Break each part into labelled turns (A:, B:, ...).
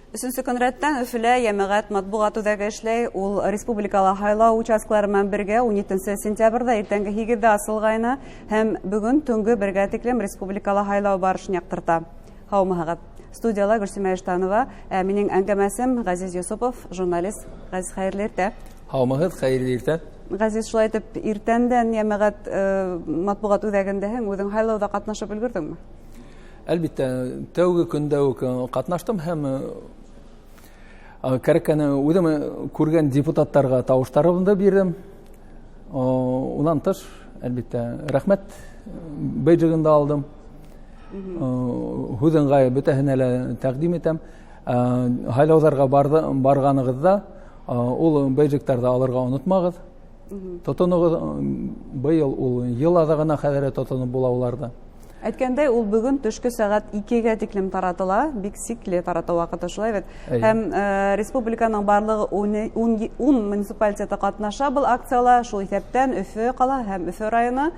A: Өсөнсө көн рәттән Өфөлә йәмәғәт матбуғат үҙәге эшләй. Ул республикала һайлау участкалары менән бергә 17 сентябрҙә иртәнге 8-ҙә асылғайны һәм бөгөн төнгө 1-гә тиклем республикала һайлау барышын яҡтырта. Һаумыһығыҙ! Студияла Гөлсимә Иштанова, ә минең әңгәмәсем Ғәзиз Йосопов, журналист. Ғәзиз, хәйерле иртә.
B: Һаумыһығыҙ, хәйерле иртә.
A: Ғәзиз, шулай итеп иртәндән йәмәғәт матбуғат үҙәгендәһең, үҙең һайлауҙа ҡатнашып өлгөрҙөңмө?
B: Әлбиттә, тәүге көндә үк ҡатнаштым һәм кәрәккәне үҙем күргән депутаттарға тауыштарымды бирҙем. Унан тыш, әлбиттә, рәхмәт бейджигын да алдым. Һүҙ ыңғайы бөтәһенә лә тәҡдим итәм. Һайлауҙарға барғанығыҙҙа ул бейджиктарҙы алырға онотмағыҙ. Тотоноғоҙ, быйыл ул йыл аҙағына хәҙер тотоноп була уларҙы.
A: Әйткәндәй, ул бөгөн төшкө сәғәт 2-гә тиклем таратыла, бик сикле таратыу ваҡыты, шулай бит. Һәм республиканың барлығы 10 муниципалитеты ҡатнаша был акцияла, шул иҫәптән Өфө ҡала һәм Өфө районы.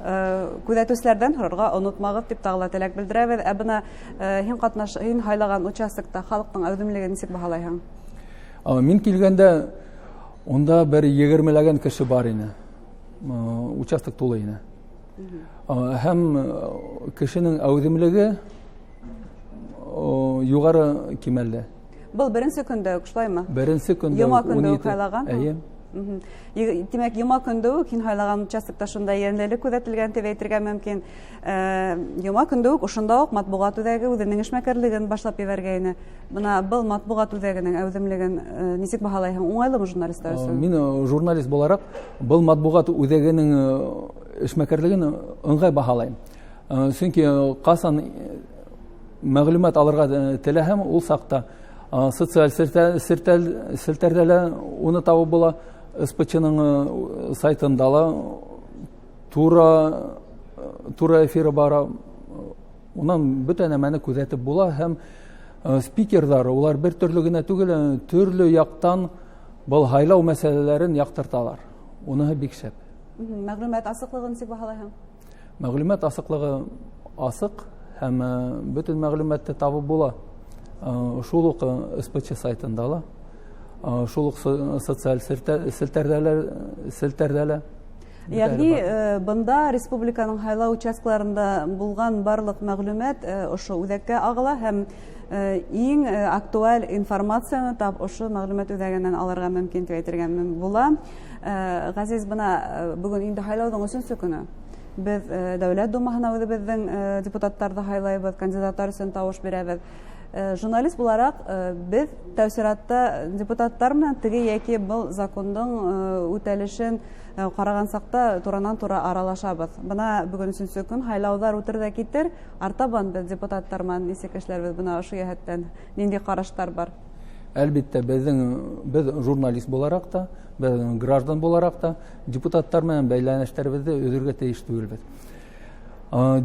A: Күҙәтеүселәрҙән һорарға онотмағыҙ тип тағы ла теләк белдерәбеҙ. Ә бына һин һайлаған участокта халыҡтың әүҙемлеген нисек баһалайһың?
B: Мин килгәндә унда бер 20-ләгән кеше бар ине. Участок тулы ине. Һәм кешенең әүҙемлеге юғары кимәлдә.
A: Был беренсе көндә үк, шулаймы?
B: Беренсе көндә.
A: Йома көндә үк һайлаған?
B: Эйе.
A: Тимәк, йома көндә үк һин һайлаған участокта шундай йәнлелек күҙәтелгән тип әйтергә мөмкин. Йома көндә үк ошонда уҡ матбуғат үҙәге үҙенең эшмәкәрлеген башлап ебәргәйне. Бына был матбуғат үҙәгенең әүҙемлеген нисек баһалайһың? Уңайлымы журналистлар өсөн?
B: Мин журналист булараҡ был матбуғат үҙәгенең эшмәкәрлеген ыңғай баһалайым. Сөнки ҡасан мәғлүмәт алырға теләһәм, ул саҡта социаль селтәрҙә лә уны табып була, СПЧ-ның сайтында ла тура эфиры бара. Унан бөтә нәмәне күҙәтеп була һәм спикерҙар, улар бер төрлө генә түгел, төрлө яҡтан был һайлау мәсьәләләрен яҡтырталар. Уныһы бик шәп.
A: Мәғлүмәт асыҡлығын нисек баһалайһың?
B: Мәғлүмәт асыҡлығы асыҡ һәм бөтөн мәғлүмәтте табып була. Шул уҡ СПЧ сайтында ла, шул уҡ социаль селтәрҙә лә.
A: Йәғни, бында республиканың һайлау участкаларында булған барлыҡ мәғлүмәт ошо үҙәккә ағыла һәм иң актуаль информацияны тап ошо мәғлүмәт үҙәгенән алырға мөмкин тип әйтергә була. Ғәзиз, бына бөгөн инде һайлауҙың өсөнсө көнө. Беҙ Дәүләт Думаһына үҙебеҙҙең депутаттарҙы һайлайбыҙ, кандидаттар өсөн тауыш бирәбеҙ. Журналист булараҡ беҙ тәү сиратта депутаттар менән теге йәки был закондың үтәлешен ҡараған саҡта туранан-тура аралашабыҙ. Бына бөгөн өсөнсө көн, һайлауҙар үтер ҙә китер. Артабан беҙ депутаттар менән нисек эшләрбеҙ? Бына ошо йәһәттән ниндәй ҡараштар бар?
B: Әлбиттә, беҙ журналист булараҡ та, беҙ граждан булараҡ та депутаттар менән бәйләнештәребеҙҙе өҙөргә тейеш түгелбеҙ.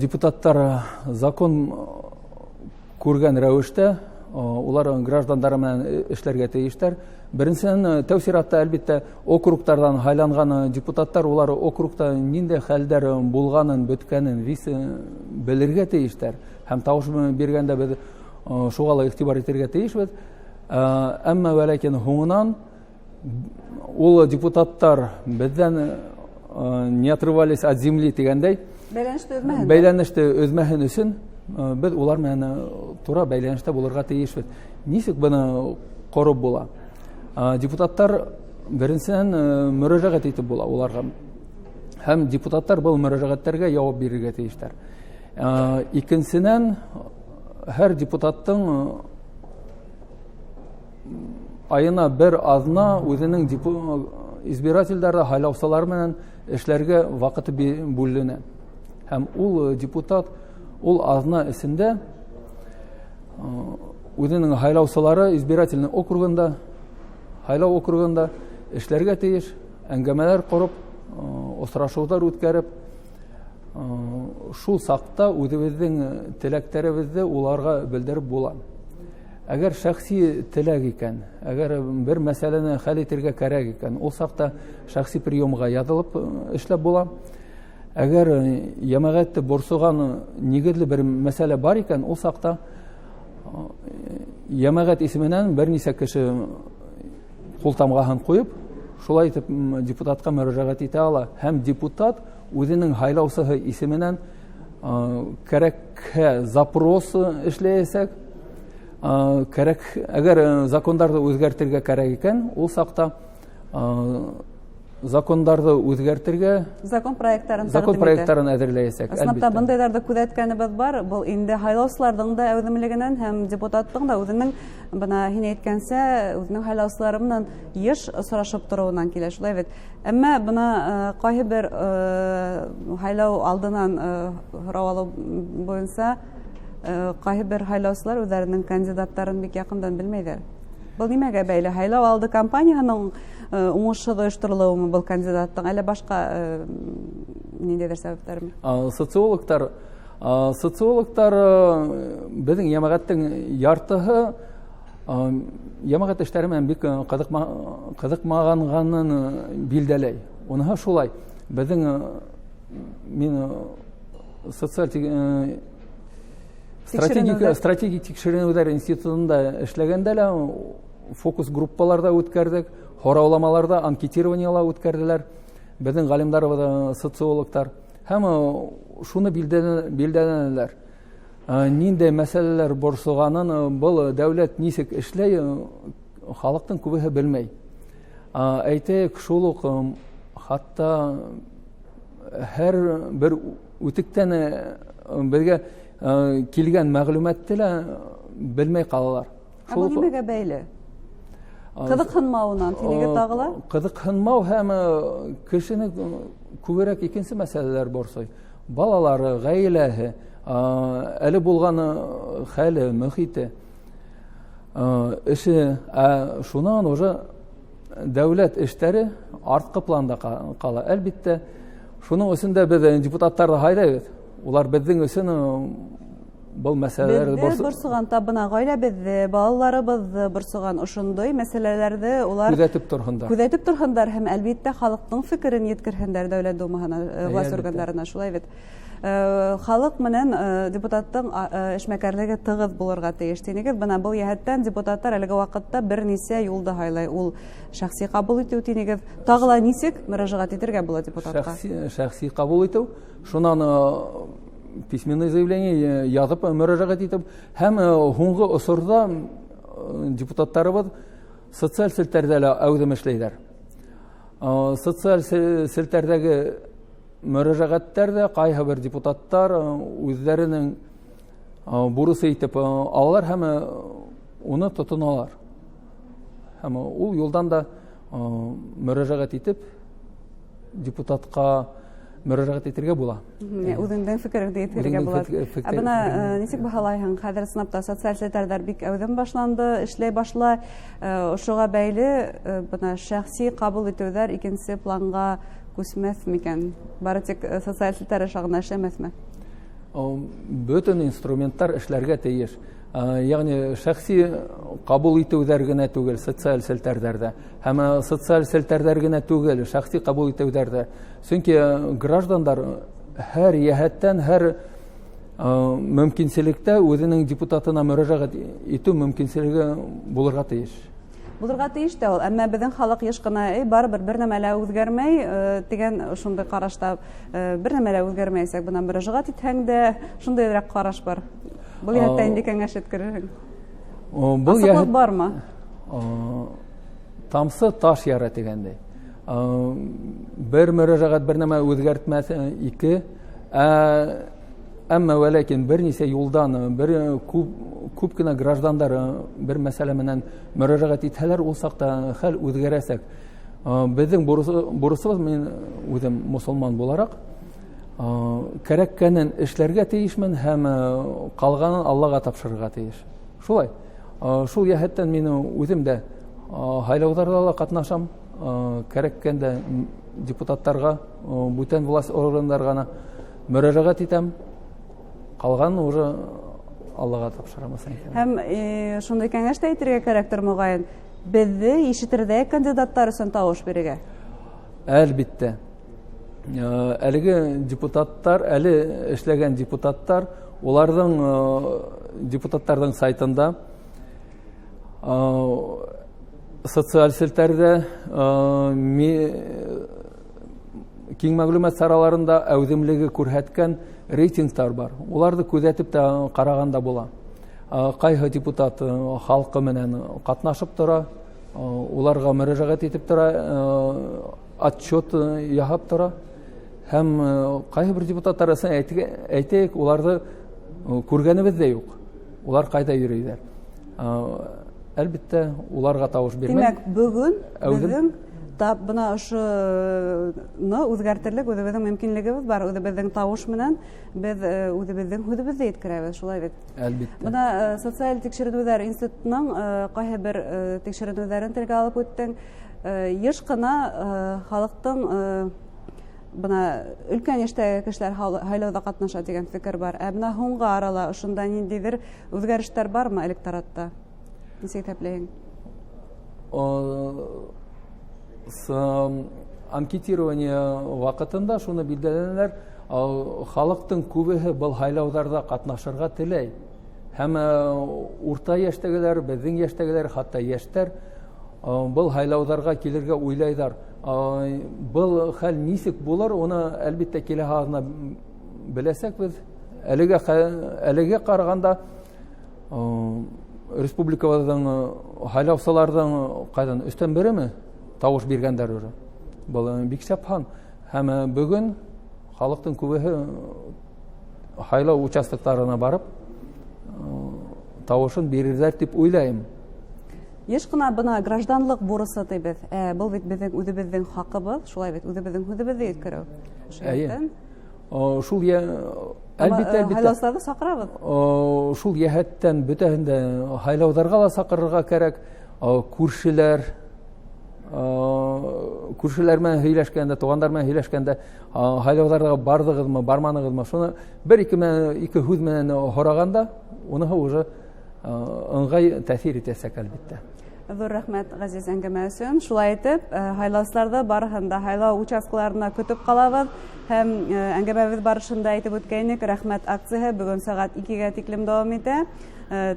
B: Депутаттар закон күргән рәүештә улар граждандары менән эшләргә тейештәр. Беренсенән, тәү сиратта, әлбиттә, округтарҙан һайланған депутаттар улар округта ниндәй хәлдәр булғанын, бөткәнен вис белергә тейештәр. Һәм тауыш биргәндә беҙ шуға ла иғтибар итергә тейешбеҙ. Әммә вә ләкин һуңынан ул депутаттар беҙҙән не отрывались от земли тигәндәй,
A: бәйләнеште өҙмәһен.
B: Бәйләнеште өҙмәһен өсөн беҙ улар менән тура бәйләнештә булырға тейешбеҙ. Нисек быны ҡороп була? Депутаттар беренсенән мөрәжәғәт итеп була уларға. Һәм депутаттар был мөрәжәғәттәргә яуап бирергә тейештәр. Икенсенән, һәр депутаттың айына бер аҙна үҙенең избирательдәре, һайлаусылар менән эшләргә ваҡыты бүленә. Һәм ул депутат ул аҙна эсендә үҙенең һайлаусылары избирательный округында, һайлау округында эшләргә тейеш, әңгәмәләр ҡороп, осрашыуҙар үткәреп, шул саҡта үҙебеҙҙең теләктәребеҙҙе уларға белдереп була. Әгәр шәхси теләк икән, әгәр бер мәсьәләне хәл итергә кәрәк икән, ул саҡта шәхси приемға яҙылып эшләп була. Әгәр йәмәғәтте борсоған нигеҙле бер мәсьәлә бар икән, ул саҡта Йәмәғәт исеменән бер нисә кеше ҡул тамғаһын ҡуйып, шулай итеп депутатҡа мөрәжәғәт итә ала. Һәм депутат үҙенең һайлаусыһы исеменән кәрәкһә запрос эшләйәсәк. Кәрәк, әгәр закондарҙы үҙгәртергә кәрәк икән, ул саҡта закондарҙы үҙгәртергә,
A: закон проекттарын
B: әҙерләйәсәк.
A: Ысынлап та бындайҙарҙы күҙәткәнебеҙ бар. Был инде һайлаусыларҙың да әүҙемлегенән һәм депутаттың да үҙенең, бына һин әйткәнсә, үҙенең һайлаусылары менән йыш осрашып тороуынан килә, шулай бит. Әммә бына ҡайһы бер һайлау алдынан һорау алыу буйынса ҡайһы бер һайлаусылар үҙҙәренең кандидаттарын бик яҡындан белмәйҙәр. Был нимәгә бәйле? Һайлау алды кампанияһының уңышһыҙ ойошторолоуымы был кандидаттың, әллә башҡа ниндәйҙер сәбәптәрме?
B: Социологтар беҙҙең йәмәғәттең яртыһы йәмәғәт эштәре менән бик ҡыҙыҡмағанын билдәләй. Уныһы шулай. Беҙҙең мин социаль стратегик тикшеренеүҙәр институтында эшләгәндә лә фокус группаларҙа үткәрҙек, һорауламаларҙа, анкетированиела үткәрҙеләр беҙҙең ғалимдарыбыҙ, социологтар. Һәм шуны билдәләнеләр. Ниндәй мәсьәләләр борсоғанын, был дәүләт нисек эшләй, халыҡтың күбеһе белмәй. Әйтәйек, шул уҡ хатта һәр бер үтектән беҙгә килгән мәғлүмәтте лә белмәй ҡалалар.
A: Ә был нимәгә бәйле? Ҡыҙыҡһынмауынан тинеге тағы ла?
B: Ҡыҙыҡһынмау һәм кешене күберәк икенсе мәсьәләләр борсой. Балалары, ғаиләһе, әле булған хәле, мөхите, эше, шунан уже дәүләт эштәре артҡы планда ҡала. Әлбиттә, шуның өсөн дә беҙ депутаттарҙы һайлайбыҙ. Улар беҙҙең өсөн был мәсьәләләрҙе
A: беҙҙе борсоған, бына ғаиләбеҙҙе, балаларыбыҙҙы борсоған ошондай мәсьәләләрҙе улар
B: күҙәтеп торһондар.
A: Күҙәтеп торһондар һәм әлбиттә халыҡтың фекерен еткерһендәр Дәүләт Думаһына, власть органдарына, шулай бит. Халыҡ менән депутаттың эшмәкәрлеге тығыҙ булырға тейеш тинегеҙ. Бына был йәһәттән депутаттар әлеге ваҡытта бер нисә юлды һайлай. Ул шәхси ҡабул итеү тинегеҙ. Тағы ла нисек мөрәжәғәт итергә була депутатҡа?
B: Шәхси ҡабул итеү, шунан письменное заявление яҙып мөрәжәғәт итеп, һәм һуңғы осорҙа депутаттарыбыҙ социаль селтәрҙә лә әүҙем эшләйҙәр. Социаль селтәрҙәге мөрәжәғәттәр ҙә ҡайһы бер депутаттар үҙҙәренең бурысы итеп алалар һәм уны тотоналар. Һәм ул юлдан да мөрәжәғәт итеп депутатҡа мөрәжәғәт итергә була.
A: Үҙеңдең фекереңде еткерергә була. Ә бына нисек баһалайһың? Хәҙер ысынлап та социаль селтәрҙәр бик әүҙем башланды, эшләй башлай. Ошоға бәйле бына шәхси ҡабул итеүҙәр икенсе планға күсмәҫ микән? Бары тик социаль селтәр аша ғына эшләмәҫме?
B: Бөтөн инструменттар эшләргә тейеш. Ягъни шәхси ҡабул итеүҙәр генә түгел, социаль селтәрҙәрҙә. Һәм социаль селтәрҙәр генә түгел, шәхси ҡабул итеүҙәрҙә. Сөнки граждандар һәр йәһәттән, һәр мөмкинселектә үҙенең депутатына мөрәжәғәт итеү мөмкинселеге булырға тейеш.
A: Булырға тейеш тә ул, әммә беҙҙең халыҡ йыш ҡына, барыбер бер нәмә лә үҙгәрмәй тигән шундай ҡарашта, бер нәмә лә үҙгәрмәйәсәк, бына мөрәжәғәт итһәң дә шундайыраҡ ҡараш бар. Был йәһәттә инде кәңәш еткерерһең. Асыҡлыҡ бармы?
B: Тамсы таш яра тигәндәй. Бер мөрәжәғәт бер нәмә үҙгәртмәҫ, ике. Әммә вәләкин бер нисә юлдан, бер күп кенә граждандар бер мәсьәлә менән мөрәжәғәт итһәләр, ул саҡта хәл үҙгәрәсәк. Беҙҙең бурысыбыҙ, мин үҙем мосолман булараҡ, кәрәккәнен эшләргә тейешмен һәм ҡалғанын Аллаға тапшырырға тейеш. Шулай. Шул йәһәттән мин үҙем дә һайлауҙарҙа ла ҡатнашам, кәрәккәндә депутаттарға, бүтән власть органдарына мөрәжәғәт итәм. Ҡалғанын уже Аллаға тапшырам.
A: Һәм шундай кәңәш тә әйтергә кәрәктер, моғайын, беҙҙе ишетерҙәй кандидаттар өсөн тауыш бирергә.
B: Әлбиттә. Әлеге депутаттар, әле эшләгән депутаттар, уларҙың депутаттарҙың сайтында Социаль селтәрҙә, киң мәғлүмәт сараларында әүҙемлеге күрһәткән рейтингтар бар. Уларҙы күҙәтеп тә ҡарағанда була. Ҡайһы депутат халҡы менән ҡатнашып тора, уларға мөрәжәғәт итеп тора, отчет яһап тора. Һәм ҡайһы бер депутаттар, әйтәйек, уларҙы күргәнебеҙ ҙә юҡ. Улар ҡайҙа йөрөйҙәр? Әлбиттә, уларға тауыш бирмәй.
A: Тимәк, бөгөн беҙҙең тап бына ошоно үҙгәртерлек үҙебеҙҙең мөмкинлегебеҙ бар. Үҙебеҙҙең тауыш менән беҙ үҙебеҙҙең һүҙебеҙҙе еткерәбеҙ, шулай бит?
B: Әлбиттә.
A: Бына социаль тикшеренеүҙәр институтының ҡайһы бер тикшеренеүҙәрен телгә алып үттең. Йыш ҡына халыҡтың бына өлкән йәштәге кешеләр һайлауҙа ҡатнаша тигән фекер бар. Ә бына һуңғы арала ошонда ниндәйҙер үҙгәрештәр бармы электоратта? Нисек иҫәпләйһең?
B: Анкетирование ваҡытында шуны билдәләнеләр, халыҡтың күбеһе был һайлауҙарҙа ҡатнашырға теләй. Һәм урта йәштәгеләр, беҙҙең йәштәгеләр, хатта йәштәр был һайлауҙарға килергә уйлайҙар. Был хәл нисек булыр, уны әлбиттә киләһе аҙна беләсәкбеҙ. Әлегә ҡарағанда республикабыҙҙың һайлаусыларҙың ҡайҙан өстән береме тауыш биргәндәр уже. Был бик шәп һан. Һәм бөгөн халыҡтың күбеһе һайлау участоктарына барып тауышын бирерҙәр тип уйлайым.
A: Йыш ҡына бына гражданлыҡ бурысы тибеҙ. Был бит беҙҙең үҙебеҙҙең хаҡыбыҙ, шулай бит, үҙебеҙҙең һүҙебеҙҙе еткереү.
B: Эйе. Шул әлбиттә, әлбиттә.
A: Һайлаусыларҙы саҡырабыҙ.
B: Шул йәһәттән бөтәһен дә һайлауҙарға ла саҡырырға кәрәк. Күршеләр менән һөйләшкәндә, туғандар менән һөйләшкәндә, һайлауҙарға барҙығыҙмы, барманығыҙмы, шуны бер ике һүҙ менән һорағанда, уныһы уже ыңғай тәьҫир итәсәк, әлбиттә.
A: Ҙур рәхмәт, ғәзиз әңгәмә өсөн. Шулай итеп, һайлаусыларҙы барыһын да һайлау участкаларына көтөп ҡалабыҙ. Һәм әңгәмәбеҙ барышында әйтеп үткәйнек, рәхмәт акцияһы бөгөн сәғәт 2-гә тиклем дауам итә.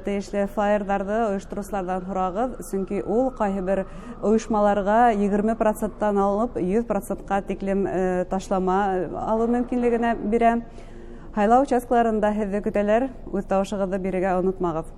A: Тейешле флайерҙарҙы ойоштороусыларҙан һорағыҙ, сөнки ул ҡайһы бер ойошмаларға 20%-тан алып 100%-ҡа тиклем ташлама алыу мөмкинлегенә бирә. Һайлау участкаларында һеҙҙе көтәләр, үҙ тауышығыҙҙы бирергә онотмағыҙ.